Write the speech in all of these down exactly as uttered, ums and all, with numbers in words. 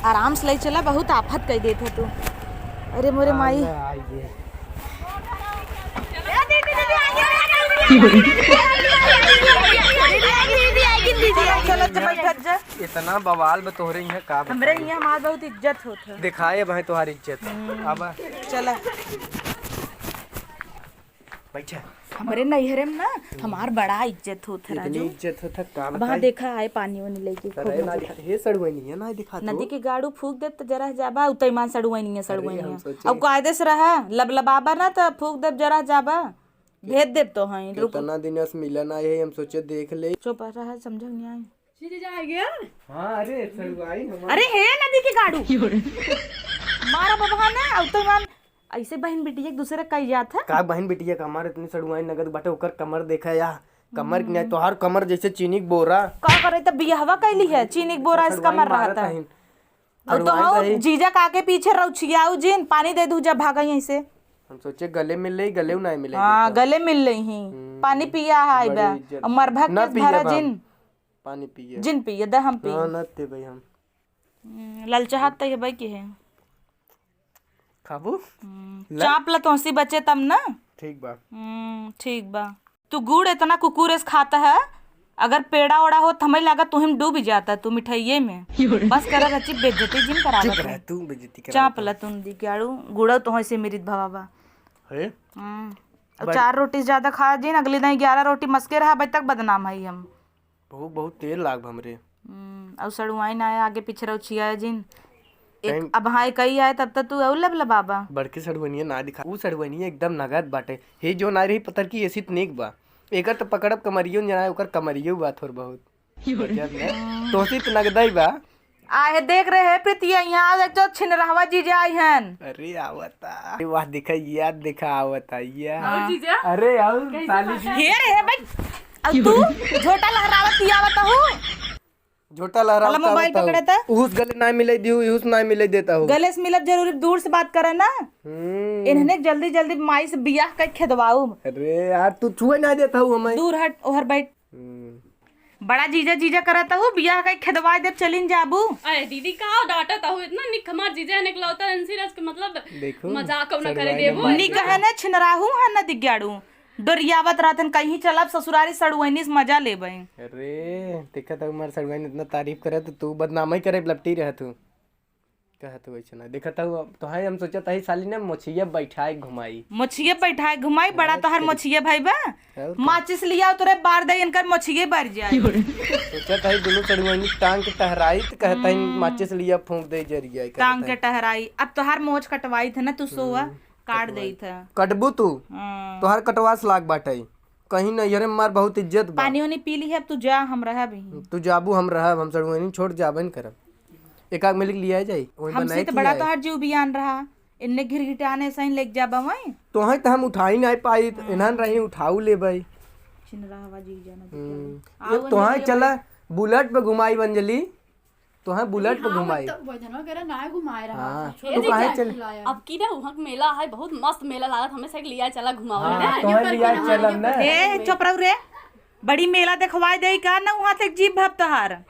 आराम से ले चला, बहुत आफत कई देत है तू। अरे मोरे माई। चल, चल, बैठत जा। इतना बवाल बा तोहरे यहाँ का हमरे बताई? यहाँ हमार बहुत इज्जत होत है। दिखाए भाई तोहार इज्जत। हम्म। अब चला। बैठा। हमरे नैहरे में ना हमार बड़ा इज्जत होत है, इतनी राजू। इज्जत होत है, का अब हाँ बताई? देखा है पानी वानी लेके खूब अरे ना नदी दिखा, हे सड़ुआइनिया ना दिखा नदी तो। के गाड़ू फूक देब त जरा जाबा, उतई मान सड़ुआइनिया, अरे हम सड़ुआइनिया। सोचे अब कायदे से रहा, लबलबाबा ना त फूक देब जरा जाबा, भेज देब तो हैं, रुक। कितना दिन से मिलन आए है, हम सोचे देख ले। चुप रहा, समझ नहीं आई। सीधे जाएगी, हाँ? हाँ, अरे सड़ुआइन हमार। अरे हे नदी के गाड़ू। मारा बबहा ना, अब तो मान ऐसे बहन बिटिया एक दूसरे का कही जात है। का बहन बिटिया का हमार इतनी सड़ुआइन नगद बाटे, ओकर कमर देखा या, कमर के नहीं, हम्म। तोहार कमर जैसे चीनी के बोरा। का करे त बियहवा कैली है, चीनी के बोरा इस सड़ुआइन कमर मारत रहता है। अहिन। और तो सड़ुआइन हम रही। जीजा का के पीछे रउछियाऊ जिन, पानी दे दू जब भागा यहीं से। हम सोचे गले मिल ले, गले उ नहीं मिले हाँ, देता। गले मिल ले ही। हम्म, पानी पिया है बड़ी बा। इज्जत। और मरभा ना के पिए भरा बा। जिन। पानी पिए। जिन पिए, दे हम पिए। हाँ, ना ते भाई हम। हम्म, ललचाहत त ये भाई के है। खाबू? हम्म, ला। चाप ला तोहसी बचे तब ना। ठीक बा। हम्म, ठीक बा। तू गुड़ इतना कुकुर एस खाता है, अगर पेड़ा ओड़ा होत हमें लागत तुहिम डूब जाता तू मिठाइये में। बस कर रची बेइज्जती जिन करावत चुप रह, है। तू बेइज्जती करावत चाप है। ला तुम दी क्याड़ू, गुड़ा तो से मिरित भवा बा। हे? हम्म। अब बड़- चार रोटी से ज्यादा खा जिन, अगली दिन ग्यारह रोटी मस्के रहा, अबे तक बदनाम है हम। बहुत, बहुत तेल लाग हमरे। हम्म, और सड़ुआइन आए, आगे पीछे रउछिया जिन। एक, अब हाँ, एक ही आए, तब तक तू और लबलबाबा। बड़की सड़ुआइनिया ना दिखा, ऊ सड़ुआइनिया एकदम नगद बाटे। हे जो ना रही पतर की एसी तनिक बा। एकर त पकड़ब कमरियो न जाना, ओकर कमरियो बा थोर बहुत। मतलब ना, तोसी त नगदई बा। आहे देख रहे हैं प्रीतिया, यहाँ देख जो छिनरहवा जीजा आई हन। अरे आवता। अरे वाह, देखा यार, देखा आवता यार। और जीजा? अरे और कैसे साली पता? हे रे, हे भाई, अब तू झोटा लहरावत की आवत हूँ। झोटा लहरावत साला मोबाइल आवत हूँ। पकड़े त? उहुस गले ना मिले दिहू, इहुस ना मिले देता हूँ। गले से मिलब जरूरी, दूर से बात करे ना। हम्म। इन्हने जल्दी जल्दी माई से बियाह कर खेदवाऊ। अरे यार, तू छुए ना देता हूँ हमें। दूर हट, ओहर बैठ। हम्म। बड़ा जीजा जीजा करत हूँ, बियाह कई खेदवाई देब, चलिन जाबू। अरे दीदी, का डांटत हूँ? इतना निक हमार जीजा है, निकलौता इनसी रस के मतलब देखो, मजाक न करे सड़ुआइन देबो। मार निक है न, छिनराहू है न दिग्याड़ू। डोरियावत रहतन, कहीं चलब ससुरारी सड़ुआइनी से मजा लेबे। अरे, देखत हूँ हमार सड़ुआइन इतना तारीफ करे, तो तू बदनाम ही करे, लपटी रह तू। कहत वैसे ना। देखत हूँ, अब तोहाई हम सोचत हई साली ना मोछिया बैठाए घुमाई। मोछिया बैठाए घुमाई, बड़ा हाँ, तोहार तेरी मोछिया भाई बा। और का? माचिस लिया उतरे बार दे इनकर मोछिया बर जाए। सोचत हई दुनू चढ़ुआइनी टांग के टहराई त कहत हई हम्म। माचिस लिया फूंक दे जरिया कहत टांग के हई। टहराई। अब तोहार मोछ कटवाई थे ना तू सोआ, हम्म, काट कटवाई। देई थे। कटबू तू? हाँ। तोहार कटवास लाग बाटई। कहीं नैहरे में मार बहुत इज्जत बा। पानी वानी पी ली है, अब तू जा, हम रहब ही। तू जाबू, हम रहब, हम चढ़ुआइनी छोड़ जाबे न करब। एक आग मिलिक लिया जाई, वहीं हमसे बनाई तो थी बड़ा आई। तोहार जीव बियान रहा, इन्ने घिरघिटाने सही लेके जाबा वहीं। तोहाई तो हम उठाई नहीं पाई, तो हाँ। इन्हन रही उठाऊ ले भाई। छिन रहा जी जाना तो हम्म। क्या? ये आओ तोहाई अंजलि चला, भाई। बुलेट पे घुमाई अंजलि, तोहाई बुलेट पे हाँ, घुमाई। तो वैधनवा कह रहा ना घुमाए रहा हाँ, था। तो ये काहे जीजा, चल अब की ना वहाँ मेला है, बहुत मस्त मेला लागत, हमें से लिया चला घुमाओ हाँ, ना। तोहाई लिया चलब ना। ए, चुप रहो रे, बड़ी मेला देखवाई दे का ना वहाँ तक जीभ भप तोहार।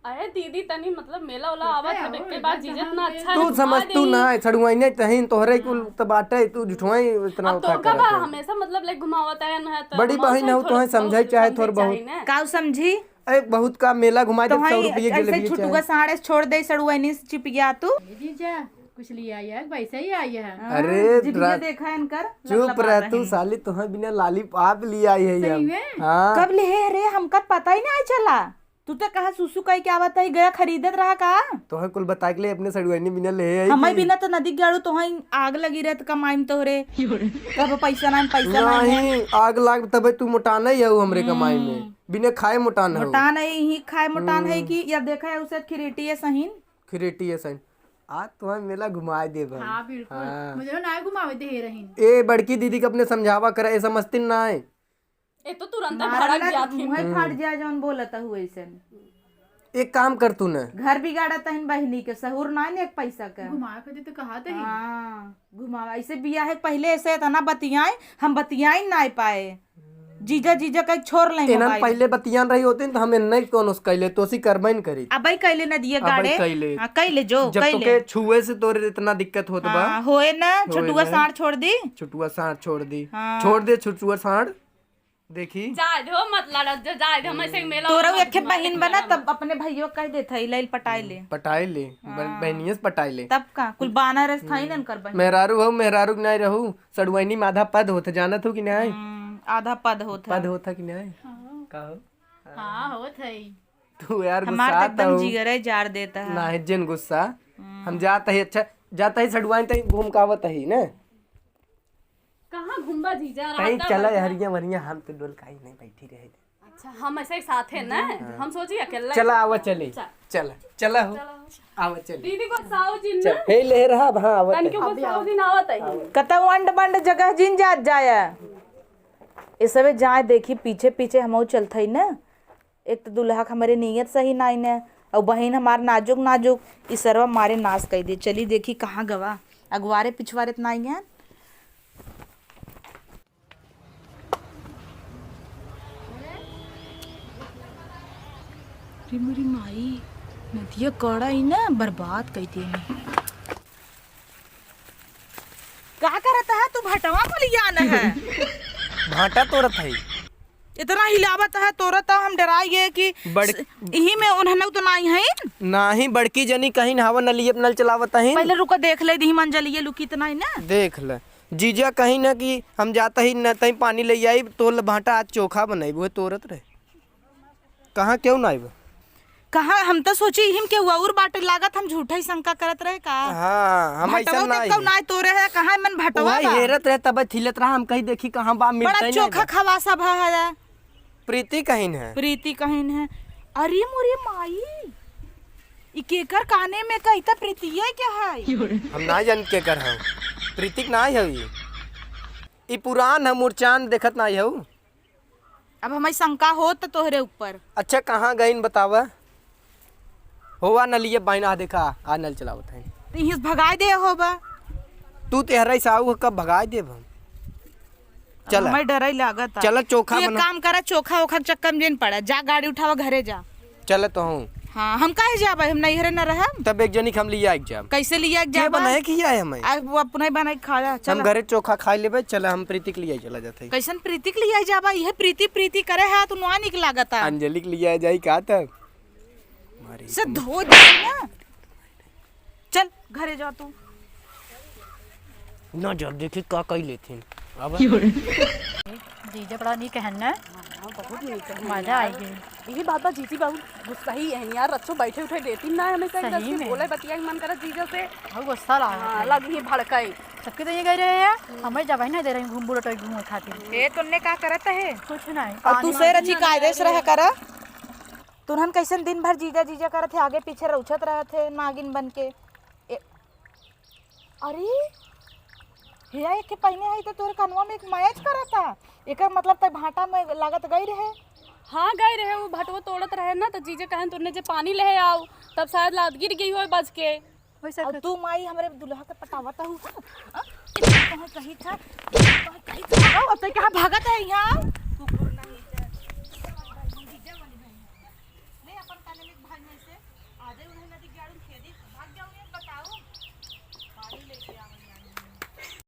अरे दीदी, तनी मतलब मेला वाला आवत है, देख के बाद जीजा इतना अच्छा तू है, समझ, घुमा तू देही। ना है, छड़ुआइने तहीन, तोहरे कुल हाँ। त बाटे, तू झुठवाई इतना अब तो उठा का करत बा, है। हमेशा मतलब ले घुमावत है ना, तो बड़ी घुमाओ बहिन सही हो, थोड़ा तोहे बहुत समझाई चाहे समझे थोर बहुत। चाही ना। का समझी? अरे बहुत का मेला घुमाई दे, तोहे सौ रुपये के ऐसे लिए छुटुका चाहे। साँड़े से छोड़ दे, सड़ुआइनी से चिपिया तू। ये जीजा, कुछ ले आई है, वैसे ही आई है। हाँ, अरे जिभिया रा-, देखा है इनकर, चुप लबलबा रह तू बहिन। साली, तोहे बिना लालीपॉप ले आई है सही हम। में? हाँ। कब ले है रे, हमका पता ही ना चला। तू तो कहा सुसु कह के आवत है, गया खरीदत रहा का? तोहे कुल बता के ले अपने सड़ुआइनी बिना ले आई हमारे थी। बिना तो नदी गड़ू तोहे आग लगी रहत कमाई में तोहरे। कब पैसा ना, पैसा ना है। नहीं, आग लाग तबे तू मोटान ही हो हमरे कमाई में। हम्म। बिना खाए मोटान हो। मोटान है, ही खाए मोटान है हम्म। कि या देखा है उसे खिरेटी है सहीन। खिरेटी है सहीन। आज तुम्हें मेला घुमाए देब हम। हाँ, बिल्कुल। हाँ। मुझे ना घुमावे दे रहीन। ए, बड़की दीदी के अपने समझावा करे, ऐसा मस्ती ना है। ए तो तुरंत मारा भड़क ना, जात ही। मुँहे फाट जाए जौन बोलत हूँ ऐसन। एक काम कर तू न। घर बिगाड़त हन बहिनी के, सहूर ना ने एक पैसा का। घुमा के दे तो कहा दे। हाँ, घुमावा। ऐसे बियाह है पहले ऐसे इतना बतियाए, हम बतियाए ना पाए। जीजा, जीजा कह छोड़ ले इन्हन मोबाइल। पहिले बतियान रही होती न, तो हम इन्ने कौन उस कैले, तो सी करबे न करी। अबे कैले न दिए अबे गाड़े। कैले। हाँ, कैले जो, जब तो कैले। के छुए से तोरे इतना दिक्कत होत बा। हाँ, होए ना, होए छोटुआ ना। साँड़ छोड़ दी। छोटुआ साँड़ छोड़ दी। हाँ। छोड़ दे छोटुआ साँड़। देखी। जाए दे हो, मत लड़त जो, जाए दे, हम ऐसे मेला तोरा वाला एक घुमा बहिन ले बना, घुमा। तब अपने भइयो कह देत है, लइल पटाए ले। पटाए ले, ब-, हाँ। बहनिये से पटाए ले। तब का, कुल बानर रस था ही ना उनकर बहिन। मेहरारू हो, मेहरारू के नहीं रहू, सड़ुआइनी में आधा पद होत, जानत हो कि नहीं? हम्म, आधा पद होत है। पद होत है कि नहीं? हाँ। का हो? हाँ, होत है। तू यार हमार तो गुस्सा एकदम तो जिगरे जार देता है। ना है जिन गुस्सा। हम्म। हम जाता ही अच्छा, जाता ही सड़ुआइन तई घूम के आवत ही ना। कहाँ घूमबा जीजा, रात कहीं का चला बजा। हरिया मरिया हम तो डोल काई नहीं बैठी रहे। अच्छा, हम ऐसे ही साथ है ना, हाँ। हम सोची अकेला चला, ही। आवा चली। चल। चला, चला हो। चला हो। आवा चली। दीदी को साहु जी चल, ना। हे ले रहा, हाँ, आवत तन है। के वो साहु जी ना आवत है। कतौ अंड बंड जगह जिन जात जाया। ये सबे जाए देखी, पीछे पीछे हमहू चलत हई ना। एक तो दुल्हा के हमरे नीयत सही नाई ने, और बहिन हमार नाजुक नाजुक, ई सरवा मारे नाश कई दे। चली देखी कहाँ गवा, अगुआरे पिछुआरे त नाई ने। अरे मोरी माई, नदिया कड़ा ही ना बर्बाद कई देने। का करत है तू? भटवा को लिया न है। भाटा तोड़त है। इतना हिलावत है, तोड़त है, हम डराई गए कि बड़- स-, इही में उन्हनऊ तो नाई है। नाही, बड़की जनी कहीं हवा नलिये पे नल चलावत है। पहले रुको, देख ले दी मंजलिये लुकी तो नाई ना। देख ले, जीजा कहीं ना कि हम जाता ही न तई पानी ले आई, तो ल भाटा आज चोखा बनाई, वो तोड़त रहे। कहाँ क्यों ना आइब? कहाँ, हम तो सोची हिम के हुआ और बाटे लागत, हम झूठा ही शंका करत रहे का? हाँ, हम ऐसा भटवा ना के कऊ आई। ना तोरे है, कहाँ मन भटवा वही बा? हेरत रहे, तब थिलत रहा, हम कहीं देखी कहाँ बा, बड़ा मिलता ही नहीं चोखा बा। खवासा भा है। प्रीति कहिन है। प्रीति कहिन है। अरे मोरे माई, ई केकर काने में कही त प्रीतिये के है? हम ना जान केकर है। प्रीति के ना है ई। ई पुरान है, मुरचान देखत ना है। अब हमारी शंका होत तोहरे ऊपर। अच्छा, कहाँ गइन बतावा? होवा नलिये बाइन, आ देखा, आ नल चलावत है। तो इहीं से भगाए दे होबा। तू तेहरा ही साऊ कब भगाए देब हम? चला। हमें डर ही लागत है। चला, चोखा तू एक बना। काम करा, चोखा ओखा के चक्कर में जिन पड़ा, जा गाड़ी उठावा, घरे जा। चला तो हूँ। हाँ, हम काहे जाबे, हम नैहरे न रहब। तब एक जनी के हम लिया के जाब। कैसे लिया के के जाबा? बनाए के आए हमें? आ, वो अपने बनाए के खा जा, हम चला। घरे चोखा खाई लेबे, चला हम प्रीति के लिया चला जाते। कैसन प्रीति के लिया जाबा? यह प्रीति प्रीति करे है, तू नुआ निक लागत है। अंजलि के लिया जाई का तब? मारी से तुम। धो दे ना। चल, घरे जा तू। ना जब देखी का कई लेथिन। अब जीजा बड़ा नीक है ना? हाँ, बहुत नीक है मजा यार। आई गई। यही बात बा, जीजी बाबू गुस्सा ही है यार, रच्चो बैठे उठे देती ना हमेशा, सही एकदम से में। बोले बतिया के मन करत जीजा से। बहुत गुस्सा लाग हाँ, है। लग ही भड़काई। सबके तो ये कह रहे हैं, हमें जब ही ना दे रही घूम बुलट घूमे खातिर। ए, तुमने का करत है? कुछ नहीं, और पानी तू से वानी रची नहीं कायदे से रहा करा। तुरहन कैसन दिन भर जीजा जीजा करत है, आगे पीछे रउछत रहत है नागिन बन के। ए, अरे, हिया एक के पहिने है तो तोरे कनवा में एक मैच करता। एकर मतलब तै भाटा में लागत गई रहे। हाँ, गई रहे, वो भटवा तोड़त रहे ना, तो जीजा कहन तुरने जे पानी ले आओ, तब शायद लाद गिर गई होय बच के। वैसे और कर- तू माई हमरे दुल्हा के पटावत हूँ। हाँ? कहीं कही था, कहीं कही था। अब तै कहाँ भागत है यहाँ?